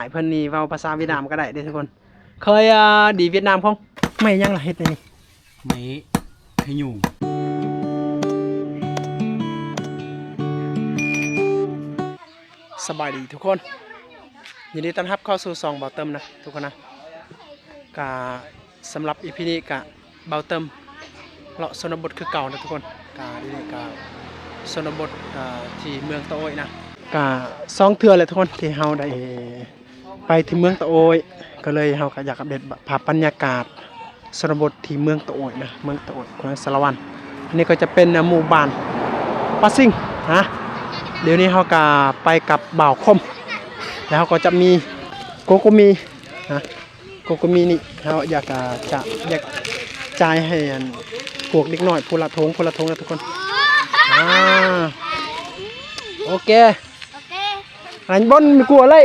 ອ້າຍເພິ່ນນີ້ເວົ້າພາສາຫວຽດນາມກໍໄດ້ເດ້ທຸກຄົນ. ເຄີຍ ອ່າ ດີຫວຽດນາມຂອງ ໄມ້ຫຍັງລະເຮັດໃນນີ້? ໄມ້ຂະຫຍຸງ. ສະບາຍດີທຸກຄົນ ຍິນດີຕ້ອນຮັບເຂົ້າສູ່ຊ່ອງບ່າວເຕີມນະທຸກຄົນນະ. ກະສຳລັບອີພີນີ້ກະບ່າວເຕີມເລາະຊົນນະບົດຄືເກົ່ານະທຸກຄົນ. ກະນີ້ກະຊົນນະບົດ ເອີ ທີ່ເມືອງຕະໂອ້ຍນະ. ກະສອງເທື່ອແລ້ວທຸກຄົນທີ່ເຮົາໄດ້ ໄປທີ່ເມືອງຕະໂອ້ຍ ກໍເລີຍເຮົາກໍຢາກອັບເດດພາບບັນຍາກາດຊົນນະບົດທີ່ເມືອງຕະໂອ້ຍນະ ເມືອງຕະໂອ້ຍ ແຂວງສາລະວັນ. ອັນນີ້ກໍຈະເປັນ ອາ ໝູ່ບ້ານປາຊິງນະ. ດຽວນີ້ເຮົາກໍໄປກັບບ່າວຄົມ ແລ້ວເຮົາກໍຈະມີໂກໂກມີນະ ໂກໂກມີນີ້ ເຮົາຢາກ ອາ ຈະ ຢາກຈ່າຍໃຫ້ ອັນ ພວກເດັກນ້ອຍຜູ້ລະຖົງ ຜູ້ລະຖົງນະທຸກຄົນ. ອາ ໂອເຄ. ໂອເຄ ອັນບົນມີກົວເລີຍ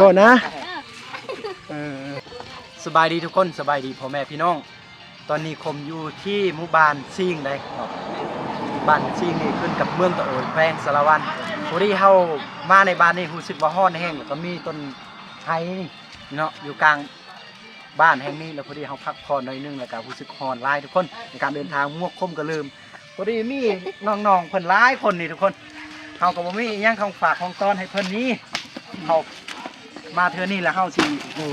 ບໍ່ນະ. ເອີ ສະບາຍດີທຸກຄົນ ສະບາຍດີພໍ່ແມ່ພີ່ນ້ອງ. ຕອນນີ້ຄົມຢູ່ທີ່ໝູ່ບ້ານຊິງໄດ໋ເນາະ. ບ້ານຊິງນີ້ຂຶ້ນກັບເມືອງຕະໂອ້ຍ ແຂວງສາລະວັນ. ພໍດີເຮົາມາໃນບ້ານນີ້ຮູ້ສຶກວ່າຮ້ອນແຮງ ແລ້ວກໍມີຕົ້ນໄຮນີ້ເນາະ ຢູ່ກາງ ບ້ານແຫ່ງນີ້ ແລ້ວພໍດີເຮົາພັກຜ່ອນໜ້ອຍໜຶ່ງ ແລ້ວກໍຮູ້ສຶກຮ້ອນຫຼາຍທຸກຄົນ ໃນການເດີນທາງ ໝວກຄົມກໍລືມ. ພໍດີມີນ້ອງໆເພິ່ນຫຼາຍຄົນນີ້ທຸກຄົນ ເຮົາກໍບໍ່ມີອີ່ຫຍັງຂອງຝາກຂອງຕ້ອນໃຫ້ເພິ່ນນີ້ ເຮົາມາເທື່ອນີ້ແລ້ວເຮົາຊິ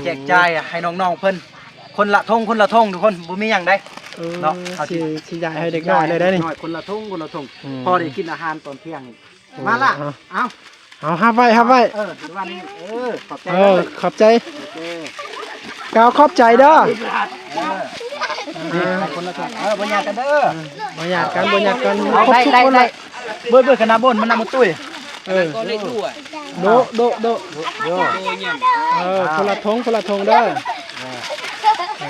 ແຈກຈ່າຍໃຫ້ນ້ອງໆເພິ່ນ ຄົນລະຖົງ ຄົນລະຖົງທຸກຄົນ ບໍ່ມີຫຍັງໃດ ເອີ ເນາະ. ເຮົາຊິ ຊິ ຊິຢາຍໃຫ້ເດັກນ້ອຍເລີຍໄດ໋ນີ້ ເດັກນ້ອຍຄົນລະຖົງ ຄົນລະຖົງ ອືມ ພໍໄດ້ກິນອາຫານຕອນທ່ຽງນີ້. ມາລະ ເອົາ ເອົາ ຮັບໄວ້ ຮັບໄວ້ ເອີ ວາງນີ້ ເອີ ຂອບໃຈ ເອີ ເດີ ຂອບໃຈ ໂອເຄ ກ່າວຂອບໃຈເດີ ເອີ ເອີ ໃຫ້ຄົນລະ ເອີ ບໍ່ຍາດກັນເດີ ເອີ ບໍ່ຍາດກັນ ບໍ່ຍາດກັນ ເອົາ ຄົບທຸກຄົນ ໄດ້ ໄດ້ ເບິດ ເບິດ ຄະນະບົນ ມັນນຳມາຕຸ້ຍ ເອີ ໂດະ ໂດະ ໂດະ ໂດະ ເອີ ຄົນລະຖົງ ຄົນລະຖົງເດີ ເອີ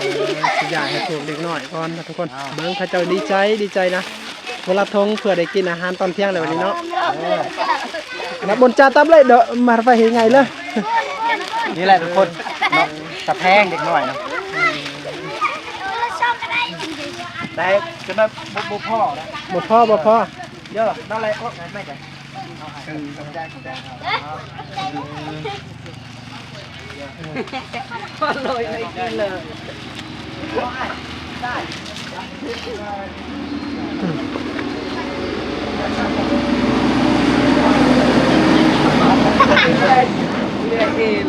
ຊິຢາຍໃຫ້ພວກເດັກນ້ອຍກ່ອນນະທຸກຄົນ ເບິ່ງເຂົາເຈົ້າດີໃຈ ດີໃຈນະ. ຄົນລະຖົງເພື່ອໄດ້ກິນອາຫານຕອນທ່ຽງແລ້ວບັດນີ້ເນາະ ເອີ ນະບົນຈາຕັບເລີຍເດີ ມາໄປເຮັດໃຫຍ່ເລີຍ ນີ້ແຫຼະທຸກຄົນເນາະ ຕາແພງເດັກນ້ອຍເນາະ ແຕ່ຈະໄດ້ບໍ່ ບໍ່ພໍນະ ບໍ່ພໍ ບໍ່ພໍ ເດີ ນັ້ນແຫຼະ ອອກໄປກັນ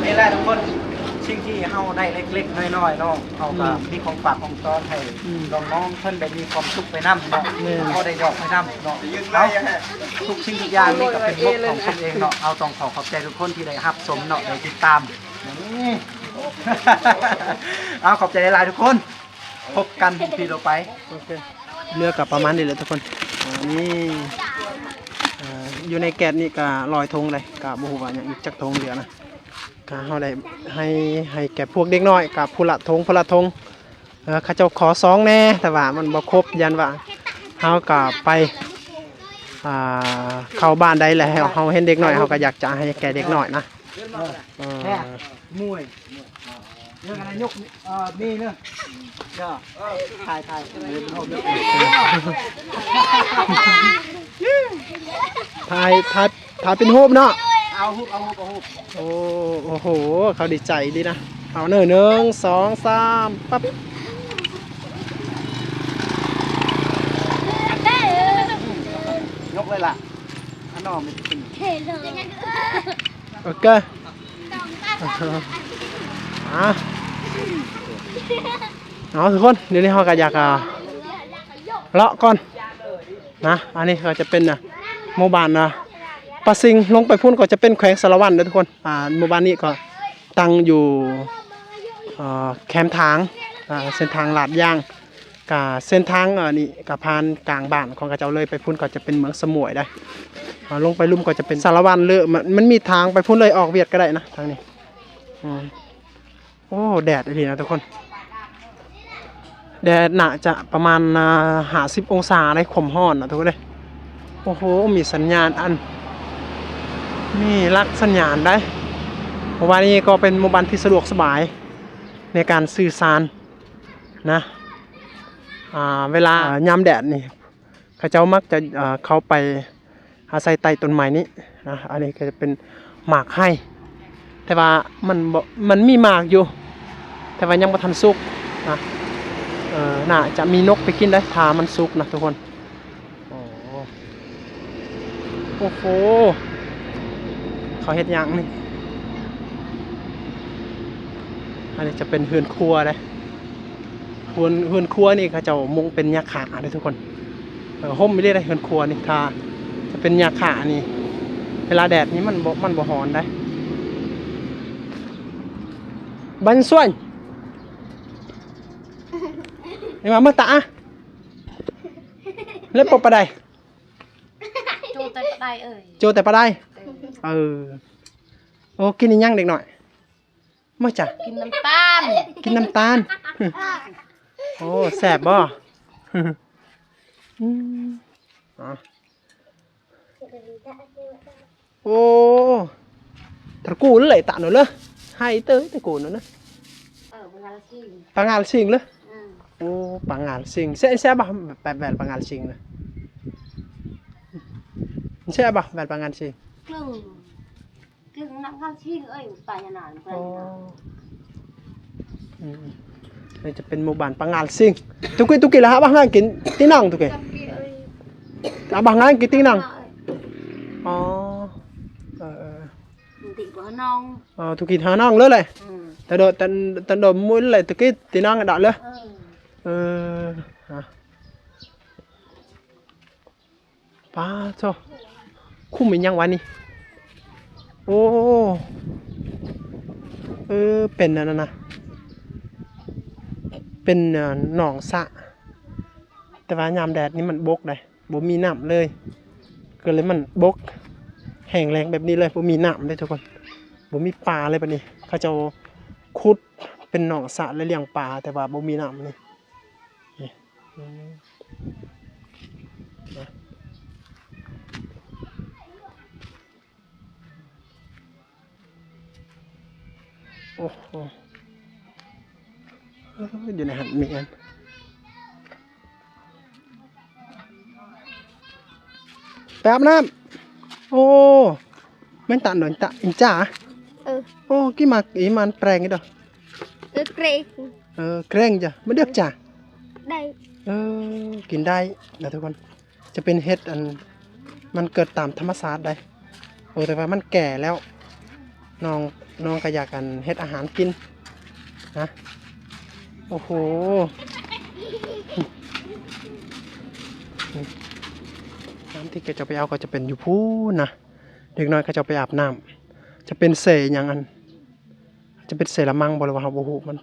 ນີ້ແຫຼະທຸກຄົນ ສິ່ງທີ່ເຮົາໄດ້ເລັກໆນ້ອຍໆເນາະ ເຮົາກໍ ອືມ ມີຂອງຝາກຂອງຕ້ອນໃຫ້ ອືມ ນ້ອງໆເພິ່ນໄດ້ມີຄວາມສຸກໄປນຳເນາະ ແມ່ນ ພໍໄດ້ດອກໄປນຳເນາະ ເອົາ ທຸກສິ່ງທຸກຢ່າງນີ້ກໍເປັນງົບຂອງຕົນເອງເນາະ ເຮົາຕ້ອງຂໍຂອບໃຈທຸກຄົນທີ່ໄດ້ຮັບຊົມເນາະ ໄດ້ຕິດຕາມ ນີ້ ເອົາ ຂອບໃຈຫຼາຍໆທຸກຄົນ ພົບກັນອີພີຕໍ່ໄປ ໂອເຄ ເຫຼືອກໍປະມານນີ້ແຫຼະທຸກຄົນ ອາ ນີ້ ເອີ ຢູ່ໃນແກັດນີ້ກໍຮ້ອຍຖົງເດ້ ກໍບໍ່ຮູ້ວ່າຍັງອີກຈັກຖົງເຫຼືອນະ ກໍເຮົາໄດ້ໃຫ້ ໃຫ້ແກ່ພວກເດັກນ້ອຍ ກໍຜູ້ລະຖົງ ຜູ້ລະຖົງ ເອີ ເຂົາເຈົ້າຂໍຊອງແດ່ ແຕ່ວ່າມັນບໍ່ຄົບ ຢ້ານວ່າເຮົາກໍໄປ ອ່າ ເຂົ້າບ້ານໃດແລ້ວ ເຮົາເຫັນເດັກນ້ອຍ ເຮົາກໍຢາກຈະໃຫ້ແກ່ເດັກນ້ອຍນະ ເອີ ເອີ ແທ້ ມວຍ ເລື່ອງອະໄລຍົກ ເອີ ມີເນາະ ເດີ ຖ່າຍ ຖ່າຍ ຖ່າຍ ຖ່າຍ ຖ່າຍເປັນຮູບເນາະ ເອົາຮູບ ເອົາຮູບ ເອົາຮູບ ໂອ້ ໂອ້ໂຫ ເຂົາດີໃຈອີ່ຫຼີນະ ເອົາເນີ ໜຶ່ງ ສອງ ສາມ ປັບ ຍົກເລີຍລະ ອັນນອກມັນຊິຂຶ້ນ ໂອເຄ ອ່າ ເອົາທຸກຄົນ ດຽວນີ້ເຮົາກໍຢາກ ອ່າ ເລາະກ່ອນນະ ອັນນີ້ກໍຈະເປັນ ອ່າ ໝູ່ບ້ານ ອ່າ ປາຊິງ ລົງໄປພຸ້ນກໍຈະເປັນແຂວງສາລະວັນເດີທຸກຄົນ ອ່າ ໝູ່ບ້ານນີ້ກໍຕັ້ງຢູ່ ອ່າ ແຄມທາງ ອ່າ ເສັ້ນທາງລາດຢາງ ກະເສັ້ນທາງ ເອີ ນີ້ກະຜ່ານກາງບ້ານຂອງເຂົາເຈົ້າເລີຍ ໄປພຸ້ນກໍຈະເປັນເມືອງສະໝວຍໄດ໋ ເອົາ ລົງໄປລຸ່ມກໍຈະເປັນສາລະວັນ ຫຼື ມັນ ມັນມີທາງໄປພຸ້ນເລີຍ ອອກຫວຽດກໍໄດ້ນະທາງນີ້ ອືມ ໂອ້ ແດດອີ່ຫຼີນະທຸກຄົນ ແດດໜ້າຈະປະມານ ອ່າ ຫ້າສິບອົງສາໄດ໋ ຄວາມຮ້ອນນະທຸກຄົນເອີຍ ໂອ້ໂຫ ມີສັນຍານ ອັນ ມີຫຼັກສັນຍານໄດ໋ ເພາະວ່ານີ້ກໍເປັນໝູ່ບ້ານທີ່ສະດວກສະບາຍໃນການສື່ສານນະ ອ່າ ເວລາ ອ່າ ຍາມແດດນີ້ ເຂົາເຈົ້າມັກຈະ ເອີ ເຂົ້າໄປອາໄສໃຕ້ຕົ້ນໄມ້ນີ້ນະ ອັນນີ້ກໍຈະເປັນໝາກໄຮ ແຕ່ວ່າມັນບໍ່ ມັນມີໝາກຢູ່ ແຕ່ວ່າຍັງບໍ່ທັນສຸກນະ. ເອີ ໜ້າຈະມີນົກໄປກິນໄດ໋ ຖ້າມັນສຸກນະທຸກຄົນ. ໂອ້ ໂອ້ໂຫ ເຂົາເຮັດຫຍັງນີ້? ອັນນີ້ຈະເປັນເຮືອນຄົວເດ້. ເຮືອນ ເຮືອນຄົວນີ້ເຂົາເຈົ້າມຸງເປັນຫຍ້າຄາເດ້ທຸກຄົນ. ເອີ ຮົ່ມອີ່ຫຼີເດ້ເຮືອນຄົວນີ້. ຖ້າຈະເປັນຫຍ້າຄານີ້ ເວລາແດດນີ້ມັນບໍ່ ມັນບໍ່ຮ້ອນໄດ໋. ບັນຊວນ ເອັງມາເບິ່ງຕາອະ ເລັບປົບປະໄດ. ໂຈແຕ່ປະໄດເອີຍ ໂຈແຕ່ປະໄດ. ເອີ ເອີ ໂອ້ ກິນອີ່ຫຍັງເດັກນ້ອຍ? ມາຈ້ະ ກິນນ້ຳຕານ ກິນນ້ຳຕານ. ໂອ້ ແຊບບໍ່? ອືມ ອໍ ໂອ້ Trekking lei tak no le. Hai te Trekking no ne. Ơ, pangal sing. Pangal sing le. Ơ. Ô, pangal sing. Sẽ sẽ bah bèl pangal sing le. Sẽ bah bèl pangal sing. Klưng. Klưng nang pangal sing ơi, tanya nan. Ô. ນີ້ຈະເປັນໝູ່ບ້ານປາງານຊິງ. ຕຸກກີ ຕຸກກີລະຫາບັກງານກິນຕິໜອງ ຕຸກກີ ຫາບັກງານກິນຕິໜອງ. ອໍ ເອີ ເອີ ອໍ ຕຸກກີຫານ້ອງເລີຍແຫຼະ. ຕະໂດ ຕະ ຕະໂດມຸ້ຍແຫຼະ ຕຸກກີຕິໜອງດະເລີຍ. ເອີ ເອີ ປາໂທ້ ຄຸ້ມອີ່ຫຍັງວະນີ້? ໂອ້ ເອີ ເປັນອັນນັ້ນນະ ເປັນ ເອີ ໜອງສະ ແຕ່ວ່າຍາມແດດນີ້ມັນບົກເດ້ ບໍ່ມີນ້ຳເລີຍ ກໍເລີຍມັນບົກ ແຫ້ງແລ້ງແບບນີ້ເລີຍ ບໍ່ມີນ້ຳເດ້ທຸກຄົນ ບໍ່ມີປາເລີຍ. ບັດນີ້ເຂົາເຈົ້າຂຸດເປັນໜອງສະ ແລະ ລ້ຽງປາ ແຕ່ວ່າບໍ່ມີນ້ຳນີ້. ນີ້ ອືມ ນະ ໂອ້ໂຫ ເອີ ຢູ່ໃນຫັ້ນມີອັນ ໄປອາບນ້ຳ. ໂອ້ ແມ່ນຕາໜ້ອຍ ຕາອິນຈາ. ເອີ ໂອ້ ກິນໝາກອີມັນແປງອີດອກ. ເອີ ເກຣງ ເອີ ເກຣງຈ້ະ ມັນເດືອກຈ້ະ ໄດ້ ເອີ ກິນໄດ້ນະທຸກຄົນ. ຈະເປັນເຫັດອັນ ມັນເກີດຕາມທຳມະຊາດໄດ໋. ໂອ້ ແຕ່ວ່າມັນແກ່ແລ້ວ ນ້ອງ ນ້ອງກໍຢາກອັນເຮັດອາຫານກິນນະ. ໂອ້ໂຫ ນ້ຳທີ່ເຂົາເຈົ້າໄປເອົາກໍຈະເປັນຢູ່ພຸ້ນນະ. ເດັກນ້ອຍເຂົາເຈົ້າໄປອາບນ້ຳ ຈະເປັນເສຫຍັງ ອັນ ຈະເປັນເສລະມັງບໍ່ ຫຼືວ່າເຮົາບໍ່ຮູ້ມັນ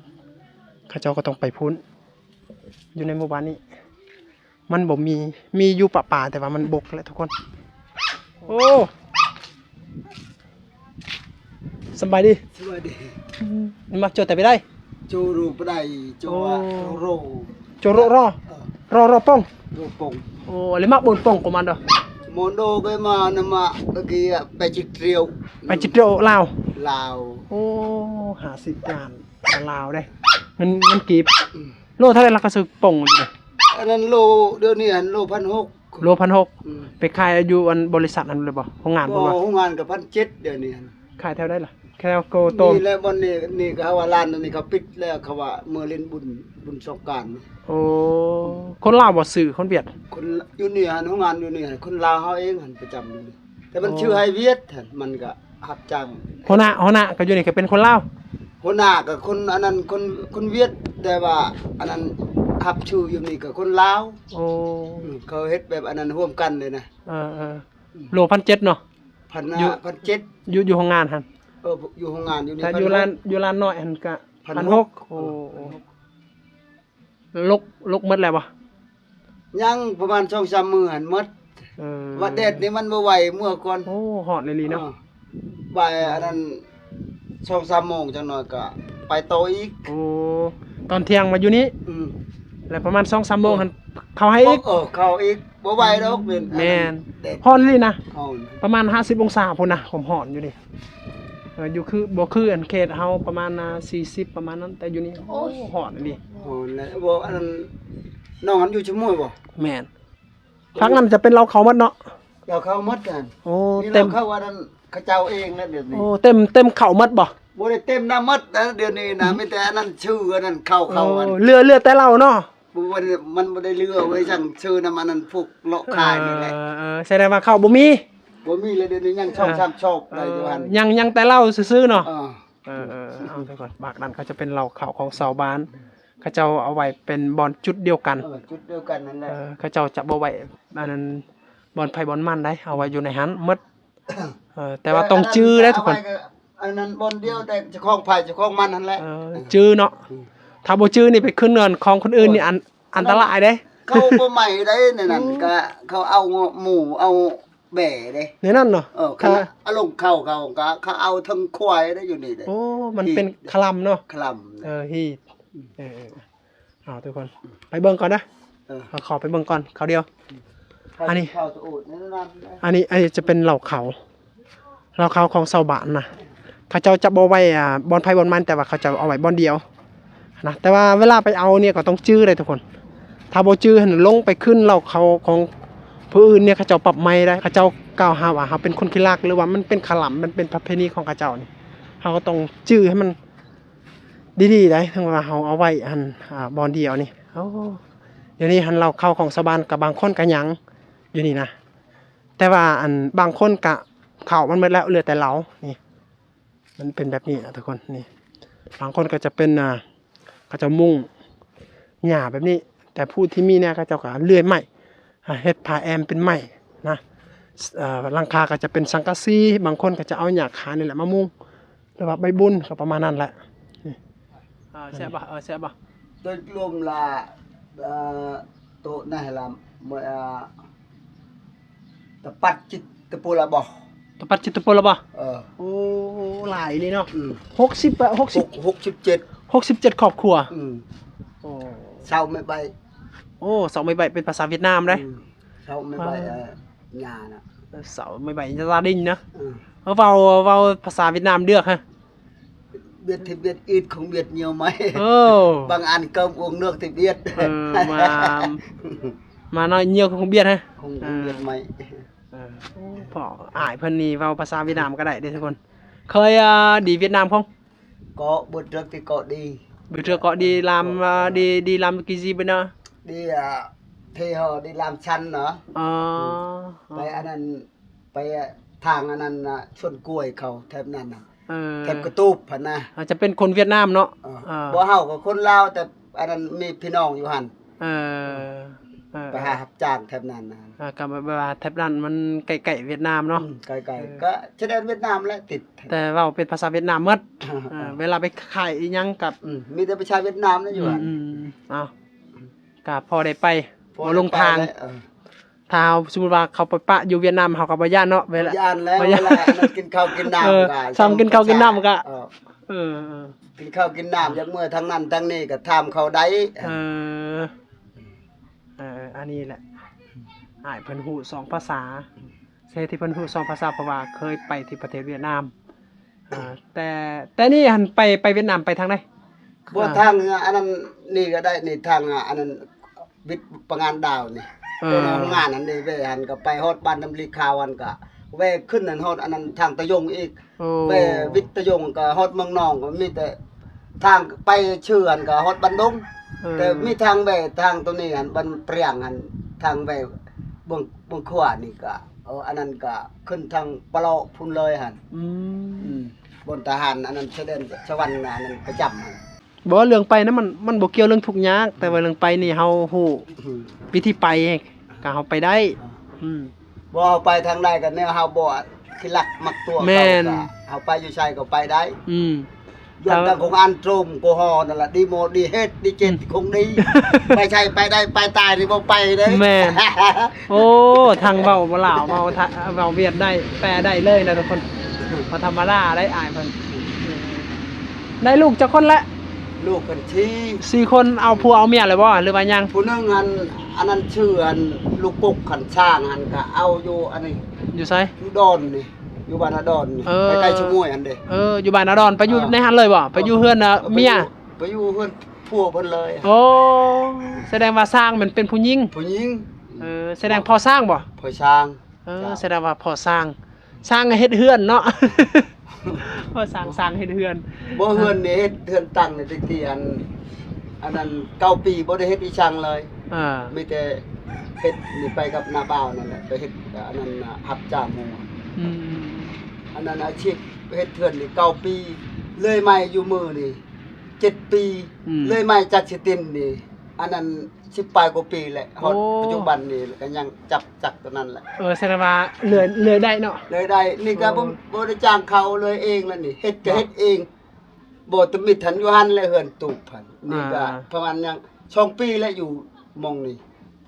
ເຂົາເຈົ້າກໍຕ້ອງໄປພຸ້ນ. ຢູ່ໃນໝູ່ບ້ານນີ້ມັນບໍ່ມີ ມີຢູ່ປະປາ ແຕ່ວ່າມັນບົກແຫຼະທຸກຄົນ. ໂອ້ ສະບາຍດີ ສະບາຍດີ. ອືມ ມາໂຈແຕ່ໄປໄດ້ ໂຈໂຣປະໄດ ໂຈ ໂອ້ ໂຣ ໂຈໂຣ ເອີ ໂຣ ໂຣປ່ອງ ໂຣປ່ອງ. ໂອ້ ແລ້ວມາບົນປ່ອງກວ່າມັນເດີ ໂມນໂດໄປມານະມາ ເມື່ອກີ້ໄປຈິດຣຽວ ໄປຈິດຣຽວລາວ ລາວ. ໂອ້ ຫ້າສິບລ້ານ ລາວເດ້ ເງິນ ເງິນກີບ. ອືມ ໂລເທົ່າໃດລະກະຊື້ປ່ອງຢູ່ນີ້? ອັນນັ້ນໂລ ດຽວນີ້ຫັ້ນໂລພັນຫົກ ໂລພັນຫົກ. ອືມ ໄປຂາຍຢູ່ອັນບໍລິສັດຫັ້ນເລີຍບໍ່? ໂຮງງານບໍ່? ໂຮງງານກໍພັນເຈັດ ດຽວນີ້ຫັ້ນ. ຂາຍແຖວໃດລະ? ແຖວໂກໂຕມ ນີ້ແຫຼະ ບ່ອນນີ້ ນີ້ກໍເຂົາວ່າຮ້ານອັນນີ້ເຂົາປິດແລ້ວ ເຂົາວ່າເມື່ອຫຼິ້ນບຸນ ບຸນສົງການ. ໂອ້ ຄົນລາວບໍ່ຊື້ ຄົນຫວຽດ? ຄົນ ຢູ່ນີ້ຫັ້ນ ໂຮງງານຢູ່ນີ້ຫັ້ນ ຄົນລາວເຮົາເອງຫັ້ນປະຈຳຢູ່ນີ້ ແຕ່ມັນ ອໍ ຊື່ໃຫ້ຫວຽດຫັ້ນ ມັນກໍຮັບຈ້າງ. ຫົວໜ້າ ຫົວໜ້າກໍຢູ່ນີ້ກໍເປັນຄົນລາວ? ຫົວໜ້າກໍຄົນອັນນັ້ນ ຄົນ ຄົນຫວຽດ ແຕ່ວ່າອັນນັ້ນຮັບຊື່ຢູ່ນີ້ກໍຄົນລາວ. ໂອ້ ອືມ ເຂົາເຮັດແບບອັນນັ້ນຮ່ວມກັນເລີຍນະ. ເອີ ເອີ ອືມ ໂລພັນເຈັດເນາະ ພັນ ຢູ່ ພັນເຈັດ ຢູ່ ຢູ່ໂຮງງານຫັ້ນ. ເອີ ຢູ່ໂຮງງານຢູ່ນີ້ ແຕ່ຢູ່ຮ້ານ ພັນຫົກ ຢູ່ຮ້ານນ້ອຍຫັ້ນກະພັນຫົກ. ພັນຫົກ. ໂອ້ ໂອ້ ລົກ ລົກໝົດແລ້ວບໍ່? ຍັງປະມານສອງສາມມື້ຫັ້ນໝົດ. ເອີ ວ່າແດດນີ້ມັນບໍ່ໄຫວ ເມືອກ່ອນ. ໂອ້ ຮ້ອນອີ່ຫຼີເນາະ. ເອີ ບ່າຍອັນນັ້ນ ສອງສາມໂມງ ຈັກໜ້ອຍກໍໄປຕໍ່ອີກ. ໂອ້ ຕອນທ່ຽງມາຢູ່ນີ້. ອືມ ແລ້ວປະມານສອງສາມໂມງຫັ້ນ ເຂົ້າໃຫ້ອີກ. ເອີ ເຂົ້າອີກ ບໍ່ໄຫວດອກ. ແມ່ນ ແມ່ນ ແດດ ຮ້ອນອີ່ຫຼີນະ. ຮ້ອນ ປະມານຫ້າສິບອົງສາພຸ້ນນະ ຄວາມຮ້ອນຢູ່ນີ້. ເອີ ຢູ່ຄື ບໍ່ຄືອັນເຂດເຮົາ ປະມານສີ່ສິບ ປະມານນັ້ນ ແຕ່ຢູ່ນີ້ ໂອ້ຍ ໂອ້ ຮ້ອນອີ່ຫຼີ. ຮ້ອນແຫຼະ ບໍ່ ອັນນັ້ນ ນ້ອງອັນຢູ່ຊະໂມຍບໍ່? ແມ່ນ ພັກນັ້ນຈະເປັນລາວເຂົ້າໝົດເນາະ. ລາວເຂົ້າໝົດຫັ້ນ. ໂອ້ ມີ ເຕັມ ລາວເຂົ້າອັນນັ້ນ ເຂົາເຈົ້າເອງນະດຽວນີ້. ໂອ້ ເຕັມ ເຕັມເຂົ້າໝົດບໍ່? ບໍ່ໄດ້ເຕັມນຳໝົດນະ ດຽວນີ້ນະ ມີແຕ່ອັນນັ້ນຊື່ ອັນນັ້ນເຂົ້າ ເຂົ້າ ເຫຼືອ ເຫຼືອແຕ່ເຫຼົ້າເນາະ. ບໍ່ ມັນບໍ່ໄດ້ເຫຼືອໄວ້ ຈັ່ງຊື່ນຳອັນນັ້ນ ພວກເລາະຂາຍນີ້ແຫຼະ. ເອີ ສະແດງວ່າເຂົ້າບໍ່ມີ ບໍ່ມີແລ້ວ ດຽວນີ້ຍັງສອງສາມຊອບໄດ້ຢູ່ຫັ້ນ. ຍັງ ຍັງແຕ່ເຫຼົ້າຊື່ໆເນາະ. ເອີ ເອີ ເອີ ເອົາ ເດີກ່ອນ ບາກນັ້ນເຂົາຈະເປັນເລົ້າເຂົ້າຂອງຊາວບ້ານ ເຂົາເຈົ້າເອົາໄວ້ເປັນບ່ອນຈຸດດຽວກັນ. ເອີ ຈຸດດຽວກັນນັ້ນແຫຼະ. ເອີ ເຂົາເຈົ້າຈະບໍ່ໄວ້ອັນນັ້ນ ບ່ອນໃຜບ່ອນມັນໃດ ເອົາໄວ້ຢູ່ໃນຫັ້ນໝົດ. ເອີ ແຕ່ວ່າຕ້ອງຈື່ເດ້ທຸກຄົນ. ອັນນັ້ນບ່ອນດຽວ ແຕ່ເຈົ້າຂອງໃຜເຈົ້າຂອງມັນຫັ້ນແຫຼະ. ເອີ ຈື່ເນາະ. ຖ້າບໍ່ຈື່ນີ້ໄປຂຶ້ນເຮືອນຂອງຄົນອື່ນນີ້ ອັນ ອັນຕະລາຍເດ້. ເຂົາບໍ່ໃໝ່ໄດ້ໃນນັ້ນ ກະເຂົາເອົາໝູເອົາແບ້ເດ້ ໃນນັ້ນເນາະ. ເອີ ຄັນເອົາລົງເຂົ້າ ເຂົາກະເຂົາເອົາທັງຄວາຍໄດ້ຢູ່ນີ້ເດ້. ໂອ້ ມັນເປັນຄະລຳເນາະ. ຄະລຳ. ເອີ ຮີດ. ເອີ ເອີ ເອົາ ທຸກຄົນ ໄປເບິ່ງກ່ອນນະ. ເອີ ເຮົາຂໍໄປເບິ່ງກ່ອນຄາວດຽວ. ອັນນີ້ ອັນນີ້ ອັນນີ້ຈະເປັນເລົ້າເຂົ້າ ເລົ້າເຂົ້າຂອງຊາວບ້ານນະ ເຂົາເຈົ້າຈະບໍ່ໄວ້ ອ່າ ບ່ອນໃຜບ່ອນມັນ ແຕ່ວ່າເຂົາເຈົ້າເອົາໄວ້ບ່ອນດຽວນະ. ແຕ່ວ່າເວລາໄປເອົານີ້ກໍຕ້ອງຈື່ເດ້ທຸກຄົນ. ຖ້າບໍ່ຈື່ຫັ້ນ ລົງໄປຂຶ້ນເລົ້າເຂົ້າຂອງຜູ້ອື່ນນີ້ ເຂົາເຈົ້າປັບໃໝໄດ້. ເຂົາເຈົ້າກ່າວຫາວ່າເຮົາເປັນຄົນຂີ້ລັກ ຫຼືວ່າມັນເປັນຄະລຳ ມັນເປັນປະເພນີຂອງເຂົາເຈົ້ານີ້. ເຮົາກໍຕ້ອງຈື່ໃຫ້ມັນ ດີໆໄດ໋ ເຖິງວ່າເຮົາເອົາໄວ້ຫັ້ນ ອ່າ ບ່ອນດຽວນີ້. ໂອ້ ດຽວນີ້ຫັ້ນເລົ້າເຂົ້າຂອງຊາວບ້ານກະບາງຄົນກະຍັງຢູ່ນີ້ນະ ແຕ່ວ່າອັນບາງຄົນກະເຂົ້າມັນໝົດແລ້ວ ເຫຼືອແຕ່ເລົ້ານີ້. ມັນເປັນແບບນີ້ນະທຸກຄົນ. ນີ້ ບາງຄົນກະຈະເປັນ ອ່າ ເຂົາເຈົ້າມຸງຫຍ້າແບບນີ້ ແຕ່ຜູ້ທີ່ມີແນ່ເຂົາເຈົ້າກະເລື່ອຍໄມ້ ອ່າ ເຮັດຝາແອ້ມເປັນໄມ້ນະ. ເອີ ຫຼັງຄາກໍຈະເປັນສັງກະສີ ບາງຄົນກໍຈະເອົາຫຍ້າຄານີ້ແຫຼະມາມຸງ ຫຼືວ່າໃບບຸນ ກໍປະມານນັ້ນແຫຼະ. ນີ້ ເອີ ແຊບບໍ່? ເອີ ແຊບບໍ່? ໂດຍລວມລະ ເອີ ໂຕະນະລະ ເມື່ອ ຕະປັດຈິດຕະໂປລະບໍ ຕະປັດຈິດຕະໂປລະບໍ. ເອີ ໂອ້ ຫຼາຍນີ້ເນາະ. ອືມ ຫົກສິບ ຫົກສິບ ຫົກ ຫົກສິບເຈັດ ຫົກສິບເຈັດຄອບຄົວ. ອືມ ໂອ້ ຊາວໄມ້ໃບ. ໂອ້ ຊາວໄມ້ໃບເປັນພາສາຫວຽດນາມເດ້. ອືມ ຊາວໄມ້ໃບ ອ່າ ເອີ ຫຍ້ານະ ຊາວໄມ້ໃບ ສາດິນນະ. ເອີ ເວົ້າ ເວົ້າພາສາຫວຽດນາມເດືອກຮະ. ວຽດທີ່ວຽດ ອືດຂອງວຽດ ຍ່ຽວໄມ້. ເອີ ບາງອັນເກີມອວງເນືອກທີ່ວຽດ. ເອີ ມາ ມານ້ອຍ ຍ່ຽວຂອງວຽດຮະ ຂອງວຽດໄມ້. ເອີ ພໍ່ອ້າຍເພິ່ນນີ້ເວົ້າພາສາຫວຽດນາມກໍໄດ້ເດ້ທຸກຄົນ. ເຄີຍ ອ່າ ດີຫວຽດນາມຂອງ ເກາະ ເບີດເຕີກທີ່ເກາະດີ ເບີດເຕີກເກາະດີລາມ ເອີ ດີ ດີລາມກີຊີເບີນາ ດີ ອ່າ ເທຫໍ ດີລາມຊັນເນາະ. ອໍ ໄປອັນນັ້ນ ໄປທາງອັນນັ້ນນະ ສວນກ້ວຍເຂົາແຖບນັ້ນນະ. ເອີ ແຖບກະຕູບຫັ້ນນະ. ອາດຈະເປັນຄົນຫວຽດນາມເນາະ. ເອີ ເອີ ບໍ່ ເຮົາກໍຄົນລາວ ແຕ່ອັນນັ້ນມີພີ່ນ້ອງຢູ່ຫັ້ນ. ເອີ ເອີ ໄປຫາຮັບຈ້າງແຖບນັ້ນນະ. ເອີ ກໍແບບວ່າແຖບນັ້ນມັນໃກ້ໆຫວຽດນາມເນາະ. ອືມ ໃກ້ໆ ເອີ ກໍຊາຍແດນຫວຽດນາມແຫຼະຕິດ ແຕ່ເວົ້າເປັນພາສາຫວຽດນາມໝົດ. ເອີ ເອີ ເວລາໄປຂາຍອີ່ຫຍັງກໍ ອືມ ມີແຕ່ພາສາຫວຽດນາມນະຢູ່ຫັ້ນ. ອືມ ເອົາ ກໍພໍໄດ້ໄປ ພໍລົງທາງ. ເອີ ຖ້າເຮົາສົມມຸດວ່າເຂົາໄປປະຢູ່ຫວຽດນາມ ເຮົາກໍບໍ່ຢ້ານເນາະ. ເວລາ ບໍ່ຢ້ານແລ້ວ ເວລາ ເວລາກິນເຂົ້າກິນນ້ຳ ເອີ ກໍ ຊ່ຳກິນເຂົ້າກິນນ້ຳກໍ ເອີ ເອີ ເອີ ກິນເຂົ້າກິນນ້ຳ ຢາກເມືອທາງນັ້ນທາງນີ້ກໍຖາມເຂົາໄດ້. ເອີ ເອີ ອັນນີ້ແຫຼະ ອ້າຍເພິ່ນຮູ້ສອງພາສາ. ສາເຫດທີ່ເພິ່ນຮູ້ສອງພາສາ ເພາະວ່າເຄີຍໄປທີ່ປະເທດຫວຽດນາມ. ອ່າ ແຕ່ ແຕ່ນີ້ຫັ້ນໄປ ໄປຫວຽດນາມໄປທາງໃດ? ບໍ່ ອ່າ ທາງອັນນັ້ນນີ້ກໍໄດ້ນີ້ ທາງອັນນັ້ນ ວິດປະງານດາວນີ້. ເອີ ໂຮງງານຫັ້ນເດ້ ແວ່ຫັ້ນກໍໄປຮອດບ້ານດຳລິຂາວຫັ້ນ ກໍແວ່ຂຶ້ນຫັ້ນຮອດອັນນັ້ນທາງຕະຍົງອີກ. ໂອ້ ແວ່ວິດຕະຍົງກໍຮອດເມືອງນອງ ກໍມີແຕ່ທາງໄປເຊື່ອຫັ້ນກໍຮອດບ້ານດົງ. ເອີ ແຕ່ມີທາງແວ່ທາງໂຕນີ້ຫັ້ນ ບ້ານປຽງຫັ້ນ ທາງແວ່ເບື້ອງ ເບື້ອງຂວານີ້ກໍ ເອີ ອັນນັ້ນກໍຂຶ້ນທາງປະເລາະພຸ້ນເລີຍຫັ້ນ. ອືມ ອືມ ບ່ອນທະຫານອັນນັ້ນ ຊາຍແດນສະຫວັນ ອັນນັ້ນປະຈຳຫັ້ນ. ບໍ່ ເລື່ອງໄປນະ ມັນ ມັນບໍ່ກ່ຽວເລື່ອງທຸກຍາກ ແຕ່ວ່າເລື່ອງໄປນີ້ເຮົາຮູ້ ອືມ ວິທີໄປ ກໍເຮົາໄປໄດ້. ອ່າ ອືມ ບໍ່ ເຮົາໄປທາງໃດກໍແນວເຮົາບໍ່ຂີ້ລັກມັກຕົວະ ແມ່ນ ເຮົາໄປຢູ່ໃສກໍໄປໄດ້. ອືມ ຍ້ອນ ແຕ່ວ່າ ທາງຂອງອັນໂຕມໂກຮໍນັ້ນລະ ດີໂມ ດີເຮັດ ດີເຈັດ ອືມ ຄົງດີ ໄປໃສໄປໄດ້ ໄປຕາຍນີ້ບໍ່ໄປເດ້. ແມ່ນ ໂອ້ ທັງເວົ້າລາວ ເວົ້າ ເວົ້າຫວຽດໄດ້ ແປໄດ້ເລີຍນະທຸກຄົນ. ບໍ່ທຳມະດາໄດ໋ ອ້າຍເພິ່ນ. ໄດ້ລູກຈັກຄົນແລ້ວ? ລູກເພິ່ນສີ່ ສີ່ຄົນ. ເອົາຜົວເອົາເມຍແລ້ວບໍ່ ຫຼືວ່າຍັງ? ຜູ້ໜຶ່ງອັນ ອັນນັ້ນຊື່ອັນລູກກົກ ຄັນຊ້າງຫັ້ນກະເອົາຢູ່ອັນນີ້. ຢູ່ໃສ? ຢູ່ດອນນີ້ ຢູ່ບ້ານນາດອນນີ້. ເອີ ໃກ້ໆຊະມວຍຫັ້ນເດ້. ເອີ ຢູ່ບ້ານນາດອນ ໄປຢູ່ ເອີ ໃນຫັ້ນເລີຍບໍ່? ເອີ ໄປຢູ່ເຮືອນ ເອີ ເມຍ ໄປຢູ່ເຮືອນຜົວເພິ່ນເລີຍ. ໂອ້ ສະແດງວ່າຊ້າງມັນເປັນຜູ້ຍິງ? ຜູ້ຍິງ. ເອີ ສະແດງພໍ່ຊ້າງບໍ່? ພໍ່ຊ້າງ. ເອີ ສະແດງວ່າພໍ່ຊ້າງ ສ້າງເຮັດເຮືອນເນາະ. ເອີ ສ້າງ ສ້າງເຮັດເຮືອນ. ບໍ່ ເຮືອນນີ້ເຮັດເຮືອນຕັ້ງນີ້ແຕ່ກີ້ ອັນ ອັນນັ້ນເກົ້າປີບໍ່ໄດ້ເຮັດອີ່ຫຍັງເລີຍ. ອ່າ ມີແຕ່ເຮັດນີ້ໄປກັບນ້າບ່າວນັ້ນແຫຼະ ໄປເຮັດອັນນັ້ນນະ ຮັບຈ້າງໝູ່. ອືມ ອັນນັ້ນອາຊີບເຮັດເຮືອນນີ້ເກົ້າປີ ເລື່ອຍໄມ້ຢູ່ມື້ນີ້ເຈັດປີ. ອືມ ເລື່ອຍໄມ້ຈັກຊິຕິນນີ້ ອັນນັ້ນສິບປາຍກວ່າປີແຫຼະ ຮອດ ໂອ້ ປັດຈຸບັນນີ້ກໍຍັງຈັບຈັກຕົວນັ້ນແຫຼະ. ເອີ ສະແດງວ່າເລື່ອຍ ເລື່ອຍໄດ້ເນາະ. ເລື່ອຍໄດ້ ນີ້ກໍບໍ່ ເອີ ບໍ່ໄດ້ຈ້າງເຂົາ ເລື່ອຍເອງແລ້ວນີ້ ເຮັດກໍເຮັດເອງ. ບໍ່ ຕະມິດຫັ້ນຢູ່ຫັ້ນແຫຼະ ເຮືອນຕູບຫັ້ນ. ນີ້ກໍ ອ່າ ປະມານຫຍັງສອງປີແລ້ວຢູ່ໝ່ອງນີ້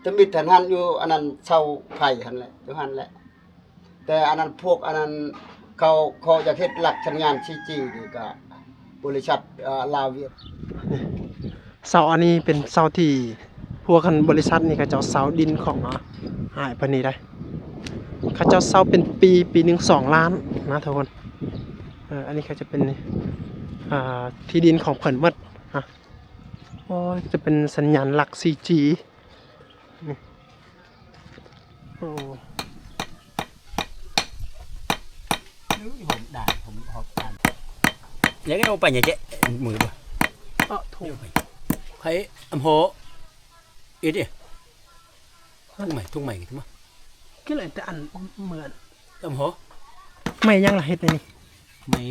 ຕະມິດຫັ້ນ ຫັ້ນຢູ່ອັນນັ້ນເສົາໄຟຫັ້ນແຫຼະ ຢູ່ຫັ້ນແຫຼະ. ແຕ່ອັນນັ້ນພວກອັນນັ້ນເຂົາ ເຂົາຢາກເຮັດຫຼັກສັນຍານສີ່ຈີ ນີ້ກໍບໍລິສັດ ເອີ ລາວຫວຽດ. ເສົາອັນນີ້ເປັນເສົາທີ່ພວກອັນບໍລິສັດນີ້ເຂົາເຈົ້າເຊົ່າດິນຂອງ ອາ ອ້າຍເພິ່ນນີ້ໄດ໋. ເຂົາເຈົ້າເຊົ່າເປັນປີ ປີໜຶ່ງສອງລ້ານນະທຸກຄົນ. ເອີ ອັນນີ້ກໍຈະເປັນ ອາ ທີ່ດິນຂອງເພິ່ນໝົດນະ. ໂອ້ຍ ຈະເປັນສັນຍານຫຼັກສີ່ຈີ. ນີ້ ໂອ້ ເອີຍ ຫອມໄດ້ ຫອມ ຫອມໄດ້. ແລ້ວກໍເອົາໄປຫຍັງແຈະມືບໍ່? ເອົາຖົງ ໃຜອຳເພາະ ເອັດເດ ທຸງໃໝ່ ທຸງໃໝ່ ມາ ກິນແລ້ວແຕ່ອັນເໝືອນ ອຳເພາະ ໄມ້ຫຍັງລະເຮັດໃນນີ້? ໄມ້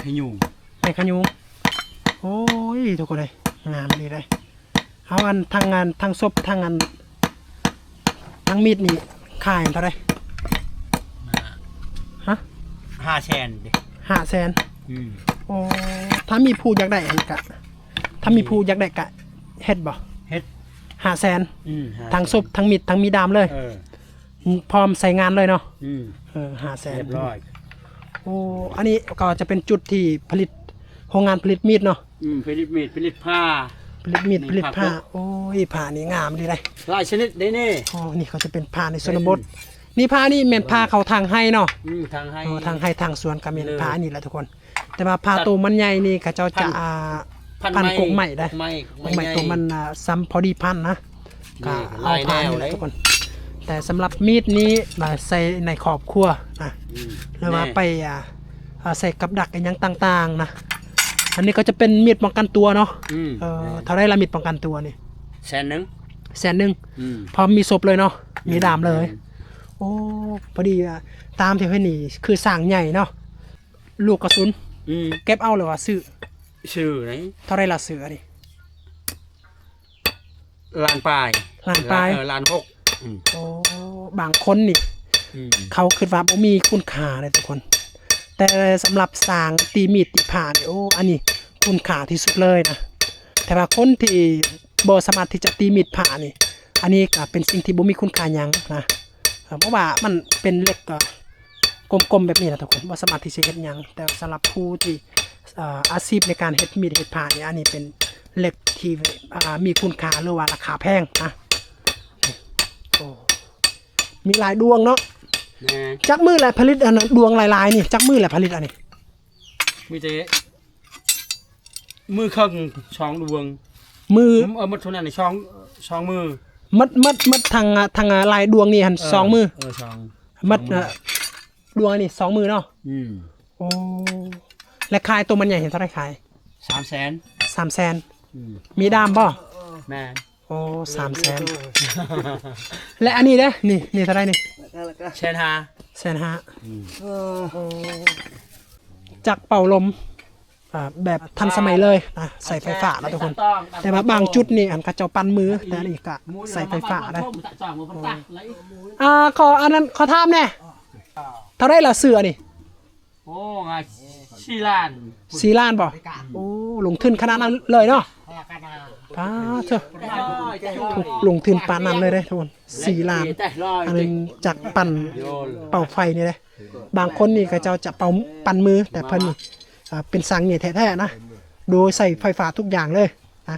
ຂະຍຸງ ໄມ້ຂະຍຸງ. ໂອ້ຍ ທຸກຄົນເອີຍ ງາມດີເດ້. ເຮົາອັນທັງອັນທັງສົບທັງອັນທັງມີດນີ້ຂາຍເທົ່າໃດ? ຫ້າ ຮະ? ຫ້າແສນເດ້. ຫ້າແສນ. ອືມ ໂອ້ ຖ້າມີຜູ້ຢາກໄດ້ຫັ້ນກະ ຖ້າມີ ມີ ຜູ້ຢາກໄດ້ກະເຮັດບໍ່? ເຮັດ. ຫ້າແສນ. ອືມ ຫ້າແສນ ທັງສົບທັງມີດທັງມີດາມເລີຍ. ເອີ ພ້ອມໃຊ້ງານເລີຍເນາະ. ອືມ ເອີ ຫ້າແສນ ຮຽບຮ້ອຍ. ໂອ້ ອັນນີ້ກໍຈະເປັນຈຸດທີ່ຜະລິດ ໂຮງງານຜະລິດມີດເນາະ. ອືມ ຜະລິດມີດ ຜະລິດຜ້າ ຜະລິດມີດ ນີ້ ຜະລິດຜ້າ. ໂອ້ຍ ຜ້ານີ້ງາມດີເດ້. ຫຼາຍຊະນິດເດ້ນີ້. ອໍ ນີ້ເຂົາຈະເປັນຜ້າໃນຊົນນະບົດ. ນີ້ຜ້ານີ້ແມ່ນຜ້າເຂົາຖາງໄຮ່ເນາະ. ອືມ ຖາງໄຮ່ ເອີ ຖາງໄຮ່ຖາງສວນກໍແມ່ນ ເອີ ຜ້ານີ້ແຫຼະທຸກຄົນ. ແຕ່ວ່າຜ້າໂຕມັນໃຫຍ່ນີ້ ເຂົາເຈົ້າຈະ ພັນ ອ່າ ພັນກົກໄມ້ໄດ້. ກົກໄມ້ ກົກໄມ້ໂຕມັນ ອ່າ ສ່ຳພໍດີພັນນະ. ກໍເອົາຜ່ານນີ້ແຫຼະທຸກຄົນ. ແຕ່ສຳລັບມີດນີ້ ອ່າ ໃຊ້ໃນຄອບຄົວນະ ອືມ ຫຼືວ່າ ແນ່ ໄປ ອ່າ ອ່າ ໃສ່ກັບດັກອີ່ຫຍັງຕ່າງໆນະ. ອັນນີ້ກໍຈະເປັນມີດປ້ອງກັນຕົວເນາະ. ອືມ ເອີ ແນ່ ເທົ່າໃດລະມີດປ້ອງກັນຕົວນີ້? ແສນໜຶ່ງ. ແສນໜຶ່ງ. ອືມ ພ້ອມມີສົບເລີຍເນາະ. ແມ່ນ ມີດາມເລີຍ. ແມ່ນ ໂອ້ ພໍດີ ອ່າ ຕາມທີ່ເຫັນນີ້ຄືສ້າງໃຫຍ່ເນາະ. ລູກກະສຸນ ອືມ ເກັບເອົາ ຫຼືວ່າຊື້? ຊື້ໃດ. ເທົ່າໃດລະຊື້ອັນນີ້? ລ້ານປາຍ. ລ້ານປາຍ. ເອີ ລ້ານຫົກ. ອືມ ໂອ້ ບາງຄົນນີ້ ອືມ ເຂົາຄິດວ່າບໍ່ມີຄຸນຄ່າເດ້ທຸກຄົນ. ແຕ່ສຳລັບຊ່າງຕີມີດຕີຜ້ານີ້ ໂອ້ ອັນນີ້ຄຸນຄ່າທີ່ສຸດເລີຍນະ. ແຕ່ວ່າຄົນທີ່ບໍ່ສາມາດທີ່ຈະຕີມີດຜ້ານີ້ ອັນນີ້ກໍເປັນສິ່ງທີ່ບໍ່ມີຄຸນຄ່າຫຍັງນະ. ເອີ ເພາະວ່າມັນເປັນເຫຼັກ ເອີ ກົມໆແບບນີ້ນະທຸກຄົນ ບໍ່ສາມາດທີ່ຈະເຮັດຫຍັງ. ແຕ່ສຳລັບຜູ້ທີ່ ເອີ ອາຊີບໃນການເຮັດມີດເຮັດຜ້ານີ້ ອັນນີ້ເປັນເຫຼັກທີ່ ອ່າ ມີຄຸນຄ່າ ຫຼືວ່າລາຄາແພງນະ. ໂອ້ ມີຫຼາຍດວງເນາະ. ແມ່ນ. ຈັກມື້ແຫຼະຜະລິດອັນດວງຫຼາຍໆນີ້ ຈັກມື້ແຫຼະຜະລິດອັນນີ້? ມີແຕ່ ມື້ເຄິ່ງ ສອງດວງ. ມື້ ເອີ ໝົດເທົ່ານັ້ນ ສອງ ສອງມື້. ໝົດ ໝົດ ໝົດທັງ ທັງຫຼາຍດວງນີ້ຫັ້ນ ເອີ ສອງມື້. ເອີ ສອງ ໝົດ ສອງມື້ ເອີ ດວງອັນນີ້ສອງມື້ເນາະ. ອືມ ໂອ້ ແລະຂາຍໂຕມັນໃຫຍ່ເທົ່າໃດຂາຍ? ສາມແສນ. ສາມແສນ. ອືມ ມີດ້າມບໍ່? ແມ່ນ. ໂອ້ ສາມແສນ. ແລະອັນນີ້ເດ້ ນີ້ ນີ້ເທົ່າໃດນີ້? ແສນຫ້າ. ແສນຫ້າ. ອືມ ໂອ້ ຈັກເປົ່າລົມ ອ່າ ແບບທັນສະໄໝເລີຍນະ ໃຊ້ໄຟຟ້າລະທຸກຄົນ. ແຕ່ວ່າບາງຈຸດນີ້ ອັນ ເຂົາເຈົ້າປັ່ນມື ແຕ່ອັນນີ້ກະໃຊ້ໄຟຟ້າໄດ໋. ອ່າ ຂໍ ອັນນັ້ນ ຂໍຖາມແດ່ ເທົ່າໃດລະເສື້ອນີ້? ໂອ້ ສີ່ລ້ານ. ສີ່ລ້ານບໍ່? ໂອ້ ລົງທຶນຂະໜາດນັ້ນເລີຍເນາະ. ປາດເທີ ລົງທຶນປານນັ້ນເລີຍເດ້ທຸກຄົນ ສີ່ລ້ານ. ອັນນັ້ນຈັກປັ່ນເປົ່າໄຟນີ້ເດ້ ບາງຄົນນີ້ເຂົາເຈົ້າຈະເປົ່າ ປັ່ນມື ແຕ່ເພິ່ນນີ້ ອ່າ ເປັນຊ່າງໃຫຍ່ແທ້ໆນະ ໂດຍໃຊ້ໄຟຟ້າທຸກຢ່າງເລີຍນະ.